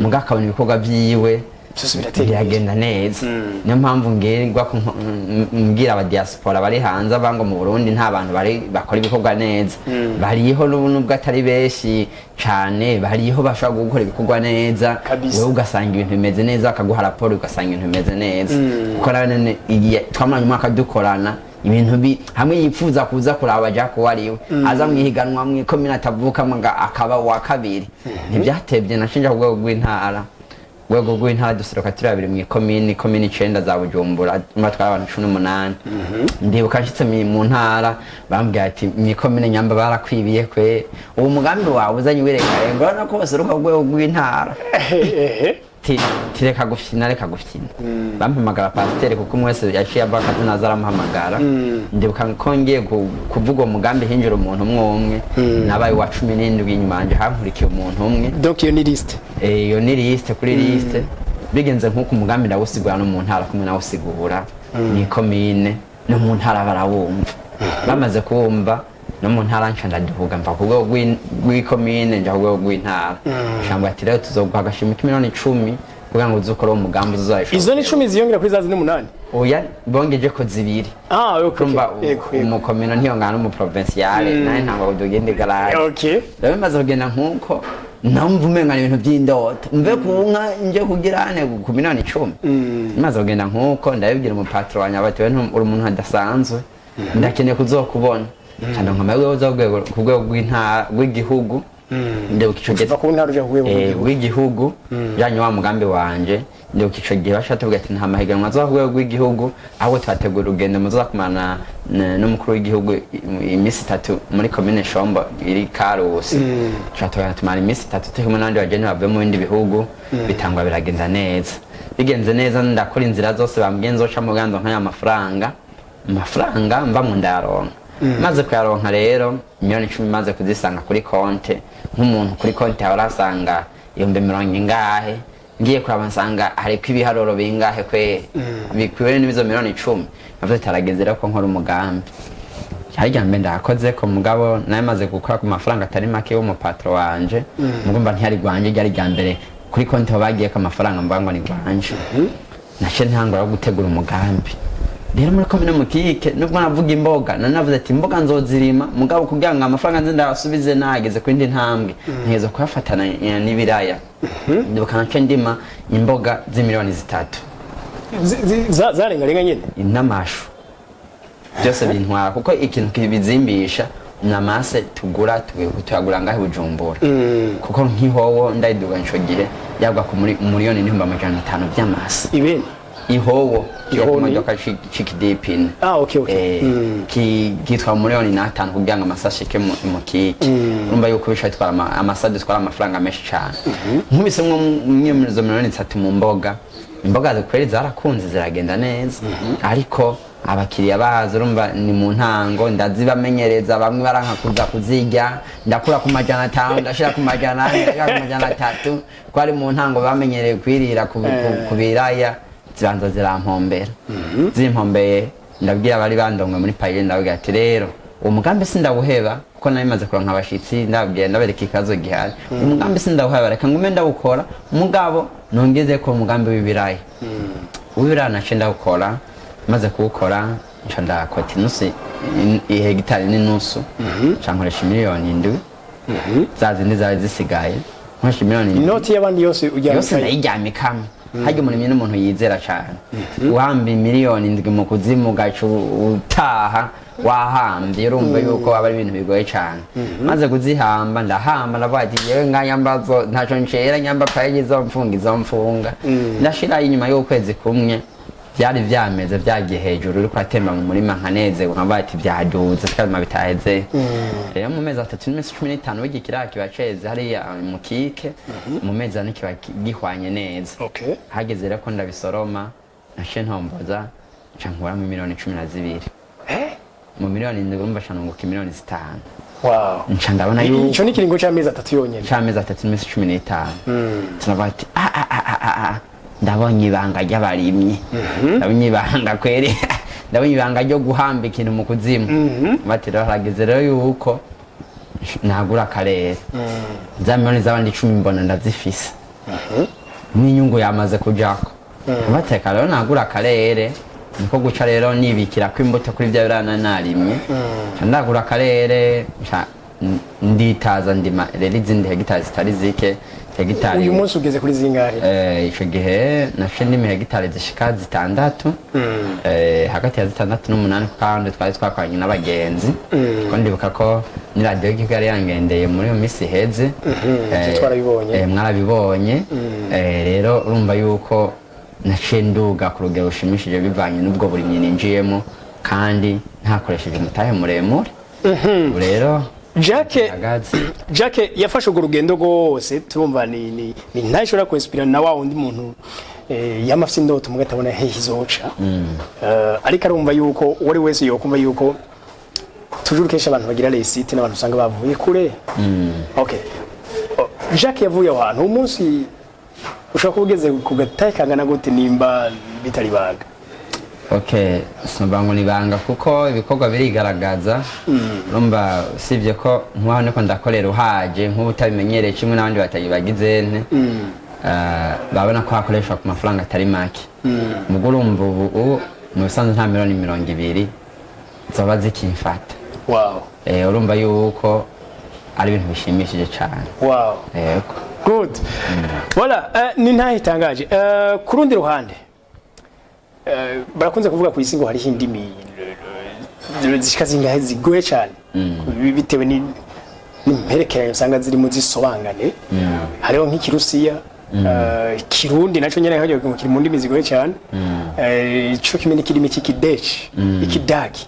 Mugabo akabona ibikorwa vyiwe Vyose biratera imbere. Biragenda neza. Niyo mpamvu ngerwa ko mbwira aba diaspora bari hanze avuga ngo mu Burundi nta bantu bari bakora ibikorwa neza. Bariho n'ubu, nubwo atari benshi cane, bariho bashobora gukora ibikorwa neza. Wewe ugasanga ibintu bimeze neza, bakaguha raporo ugasanga ibintu bimeze neza, kuko nawe nyene igihe twamaranye umwaka dukorana ibintu bi hamwe yifuza kuza kuraba Jack uwo ariwe aza mwihiganwa mwikomine atavukamwo ngo akaba uwa kabiri. Ntibyatevye nashinja ku rwego rw'intara. Rwego rw'intara duseruka turi babiri mw'ikomine, komine icenda za Bujumbura, umva twari abantu 18. Ndibuka nshitse mu ntara bambwiye ati mw'ikomine nyamba barakwibiye kwe, uwo mugambi wawe uzanye wereka ngo urabona ko baseruka ku rwego rw'intara. Tireka gufyina, reka gufyina. Bampamagara pasiteri, kuko umwe wese yaciye ava akazina aza aramuhamagara. Ndibuka ko ngiye kuvuga uwo mugambi hinjira umuntu umwe umwe, nabaye uwa 17. Inyuma yanje hankurikiye umuntu umwe. Donc iyo ni liste? Iyo ni liste. Kuri liste bigenze nk'uko umugambi ndawusigura no mu ntara kumwe nawusigura ni komine no mu ntara barawumva. Bamaze kuwumva no mu ntara, nca ndaduhuga mva ku rwego rw'ikomine nja ku rwego rw'intara. Shamba ati rero tuzoguha agashimwe k'10 miliyoni kugira ngo uze ukore uwo mugambi uzayishobora. Izo ni 10 ziyongera kuri za zindi 8? Oya, bongeje ko zibiri. Ah, okay. Urumva Yego, yego. umukomino ntiyongana n'umuprovinciale, nawe ntabwo tugenda igaraje. Rero bimaze kugenda nk'uko namva umenga ni ibintu by'indoto, mve ku nka nje kugira ane ku 10 miliyoni. Bimaze kugenda nk'uko ndabibwira umupatro wanjye bati we uri umuntu adasanzwe, ndakeneye kuzokubona cyane nka amahirwe yo ku rwego rw'intara, rw'igihugu. Ndibuka ico gihe Kuva ku ntara uja ku rwego rw'igihugu. Rw'igihugu bijanye wa mugambi wanje. Ndibuka ico gihe bashatse tuvuga ati nta mahiganwa azoba ku rwego rw'igihugu, ahubwo twategura urugendo muzoza kumana n'umukuru w'igihugu iminsi 3 muri komine Shombo iri Karusi. Tuba tumara iminsi 3 turi kumwe n'abandi bageni bavuye mu bindi bihugu. Bitangwa biragenda neza. Bigenze neza, ndakora inzira zose bambwiye nzoca mu bwanzo nk'aya mafaranga. Amafaranga mva mu ndayaronka. Maze kuyaronka rero 10 miliyoni maze kuzisanga kuri konte, nk'umuntu kuri konte yawe arasanga 70,000 ingahe, ngiye kuraba nsanga hariko ibiharuro bingahe kwe bikwiwe n'izo 10 miliyoni. Navuze tarageze rero ko nkora umugambi. Harya mbe ndakoze ko mugabo nawe maze gukora ku mafaranga atari make y'umupatro wanje, mugomba ntiyari gwanje, ryari rya mbere kuri konti aho bagiye ko amafaranga mvuga ngo ni gwanje. Nace ntangura yo gutegura umugambi rero muri komine Mukike. Nubwo navuga imboga, nanavuze ati imboga nzozirima, mugabo kugira ngo amafaranga nze ndayasubize nageze ku yindi ntambwe ntegerezwa kuyafatana n'ibiraya. Ndibuka nace ndima imboga z'3 miliyoni. Zarengarenga nyene? N'amashu byose bintwara, kuko ikintu kibizimbisha ni amase tugura, tuyagura ngaho i Bujumbura, kuko nk'ihowo ndayiduga ico gihe yagwa ku 1,5 miliyoni by'amase. Ibeni? Ihowo. Ihowo ni? Imodoka c'ikidipine. Ah, okay. Kitwa 1.5 miliyoni kugira ngo amase ashike mu kike. Urumva yuko bisha bitwara amase dutwara amafaranga menshi cane. Nkubise mwo mwe muri izo 3 miliyoni mu mboga. Imboga kweri zarakunze, ziragenda neza, ariko abakiriya bazo, urumva ni mu ntango, ndazibamenyereza, bamwe baranka kuza kuzirya. Ndakura ku 500, ndashira ku 400, ndashira ku 300, ko ari mu ntango bamenyereye kwirira ku biraya. Zibanza zirampombera. Zimpombeye, ndabwira abari bandongwe muri PAEEJ, ndabwira ati: "Rero uwo mugambi sindawuheba," kuko nari maze kuronka abashitsi. Ndababwira, ndabereka ikibazo gihari: "Umugambi sindawuheba, reka ngume ndawukora, mugabo nongeze ko umugambi w'ibiraya." W'ibiraya nace ndawukora. Maze kuwukora, nca ndakota inusu, ihegitari n'inusu, nca nkoresha miliyoni 7, za zindi zari zisigaye, nkoresha miliyoni 7. Inoti y'abandi yose ujyana? Yose ndayiryamikamo. Harya umurimyi n'umuntu yizera cyane. Uhamba miliyoni 7 mu kuzimu, ugaca utaha wahambye, urumva yuko aba ari ibintu bigoye cyane. Maze kuzihamba, ndahamba, ndavuga ati: "Yewe nga nyambazo ntaco ncera, nyamba PAEEJ izomfunga, izomfunga." Ndashirayo. Inyuma y'ukwezi kumwe byari vyameze, vyagiye hejuru, uriko uratemba mu murima, nkanezerwa, nkavuga ati: "Vyaduze twabima bitaheze." Rero mu mezi 3 n'iminsi 15 w'igikiraya kiba ceze hariya mu kike, mu mezi 4 kiba gihwanye neza. Hageze rero ko ndabisoroma, naciye ntomboza, nca nkuramo miliyoni 12. Mu miliyoni 7, urumva nca nunguka miliyoni 5. Nca ndabona yuko Ico ni ikiringo c'amezi 3 yonyene? C'amezi 3 n'iminsi 15. Turavuga ati: "Ah, ah, ah, ah, ah, ah, ndabonye ibanga ry'abarimyi, ndabonye ibanga kweri, ndabonye ibanga ryo guhamba ikintu mu kuzimu." Bati: "Rero harageze rero yuko nagura akarere." Za miliyoni z'abandi 10 mbona ndazifise n'inyungu yamaze kujako. Bateka rero nagura akarere, niko guca rero nibikira ko imbuto kuri bya birana narimye. Nca ndagura akarere, nca nditaza, ndima rero izindi hegitari zitari zike, hegitari. Uyu munsi ugeze kuri zingahe? Ico gihe naciye ndima hegitari zishika 6, hagati ya 6 n'umunani, kuko ahandi twari twakoranye n'abagenzi, ko ndibuka ko ni radiyo y'igihugu yari yangendeye muri iyo minsi iheze. Ivyo twarabibonye. Mwarabibonye. Rero urumva yuko naciye nduga ku rugero rushimishije bivanye n'ubwo burimyi ninjiyemo, kandi ntakoresheje umutahe muremure. Ubu rero Jacques hagaze. Jacques yafashe urwo rugendo rwose, turumva ni ntashobora kwinspira na wa wundi muntu yama afise indoto muga atabona hehe izoca. Ariko arumva yuko uwo ari wese yokumva yuko toujours kenshi abantu bagira réussite n'abantu usanga bavuye kure. Okay. Oh, Jacques yavuye aho hantu, umunsi ushobora kuba ugeze ku gatahe kangana gute, nimba bitari ibanga? Okay, sinumva ngo nibanga, kuko ibikorwa birigaragaza. Urumva, usibye ko nkubaho niko ndakorera, uhaje nk'ubu utabimenyereye kimwe n'abandi batagibagize nte, babona ko hakoreshwa ku mafaranga atari make. Ubwo urumva ubu mu bisanzwe nta miliyoni 20 zoba zikimfata. Urumva yuko ari ibintu bishimishije cyane. Yego. Good. Voilà, ni ntaho itangaje. Ku rundi ruhande, barakunze kuvuga ku isi ngo hariho indimi zishika zingahe zigoye cyane, bitewe n'imperekeranye usanga zirimo zisobangane. Hariho nk'ikirusiya, ikirundi naco nyene hajya kiri mu ndimi zigoye cyane. Ico kimwe n'ikirimi cy'ikideci, ikidagi,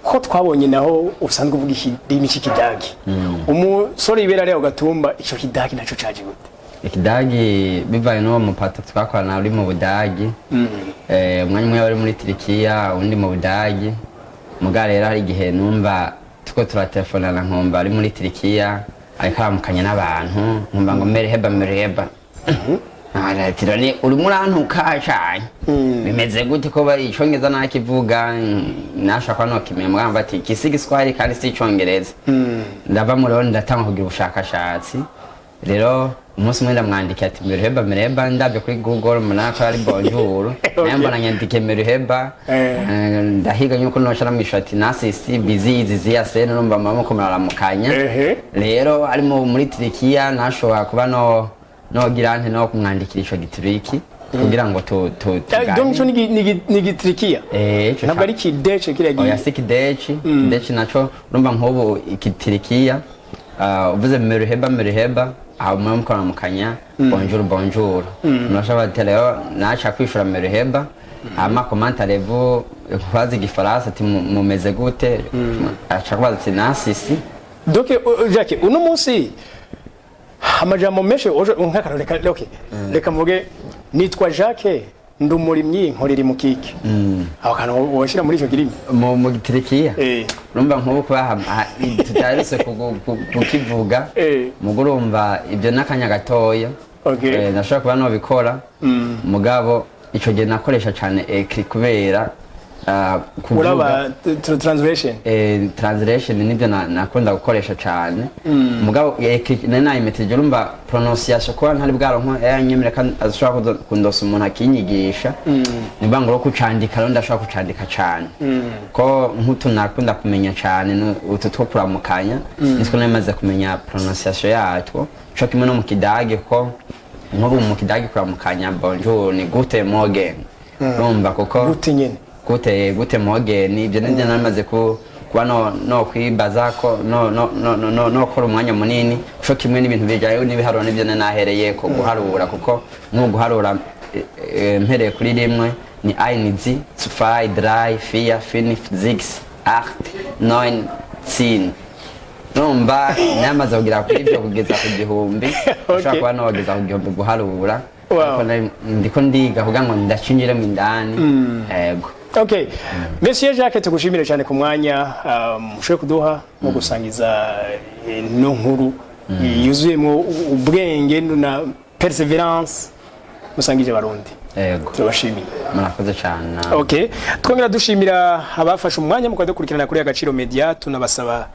ko twabonye naho usanzwe uvuga ikirimi cy'ikidagi. Umusore ibera ariya ugatumba, ico kidagi naco caje gute? Ikidagi bivanye n'uwo mupato twakorana uri mu Budagi. Umwanya umwe wari muri Turikiya, uwundi mu Budagi. Muga rero hari igihe numva tuko turatelefonana, nkumva ari muri Turikiya ariko aramukanya n'abantu, nkumva ngo "merhaba, merhaba". Ati: "None urimo urantuka cane, bimeze gute?" Ko bari icongereza nakivuga, nashaka kuba nokimenya, mugamba ati iki si igiswahili kandi si icongereza. Ndava mu rero ndatanga kugira ubushakashatsi. Rero umunsi umwe ndamwandikiye ati "merhaba, merhaba". Ndabye kuri Google mbona ko ari "bonjour". Naye mbona nyandike "merhaba". Ndahiga nyuko noca namwishuye ati "nasılsın, biz iziz sen". Urumva mama ko muraramukanya. Rero ari muri Turikiya, ntashobora kuba no nogira nte no kumwandikira ico gituriki kugira ngo tu Donc ico ni igitirikiya? Ico Ntabwo ari kidece kiriya? Oya, si kideci. Kideci naco urumva nk'ubu ikitirikiya, uvuze "merhaba, merhaba", aho muba mukoramukanya "bonjour, bonjour". Murashobora ati rero naca kwishura "merhaba", hama "comment allez-vous", kubaza igifaransa ati "mumeze gute", aca kubaza ati "nasılsın". Donc Jacques, uno munsi amajambo menshi nk'akararo, reka, okay, reka mvuge. Nitwa Jacques, ndi umurimyi, nkorera imukike. Aho kantu woshira muri ico kirimi? Mu Gitirikiya? Eh. Urumva nk'ubu kuba tutaherutse kukivuga, mugo urumva ibyo n'akanya gatoya. Nashobora kuba nobikora, mugabo ico gihe nakoresha cane écrit kubera kuvuga. Uraba translation. Translation nibyo nakunda gukoresha cane, mugabo écrit nari nayimeteje. Urumva prononciation kuba ntari bwaronko yanyemera ko ashobora kundosa umuntu akinyigisha, niba ngo kucandika rero ndashobora kucandika cane, ko nk'utu nakunda kumenya cane utu two kuramukanya nitwo nari maze kumenya prononciation yatwo, co kimwe no mu Kidage, ko nk'ubu mu Kidage kuramukanya bonjour ni guten Morgen, urumva kuko Gute nyene? Gute, guten Morgen. Ibyo nibyo namaze kuba no kwibaza ko no kora umwanya munini, co kimwe n'ibintu bijanye n'ibiharuro nibyo nahereye ko guharura, kuko nko guharura mpereye kuri rimwe ni eins, zwei, drei, vier, fünf, sechs, acht, neun, zehn. Numva namaze kugera kuri ibyo kugeza ku 1000. Ushobora kuba nogeza ku 1000 guharura. Ariko ndiko ndiga kugira ngo ndacinjiremo indani, yego. Okay. Monsieur Jacques, tugushimire cyane ku mwanya ushoboye kuduha mu gusangiza ino nkuru yuzuyemo ubwenge na perseverance musangije Abarundi. Yego. Turabashimiye. Murakoze cyane. Okay. Twongera dushimira abafashe umwanya mu kudukurikirana kuri Agaciro Media, tunabasaba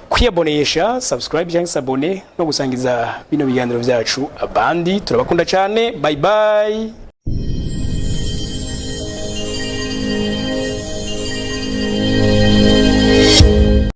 kwiyabonesha, subscribe cyangwa s'abonner, no gusangiza bino biganiro byacu abandi. Turabakunda cyane. Bye bye.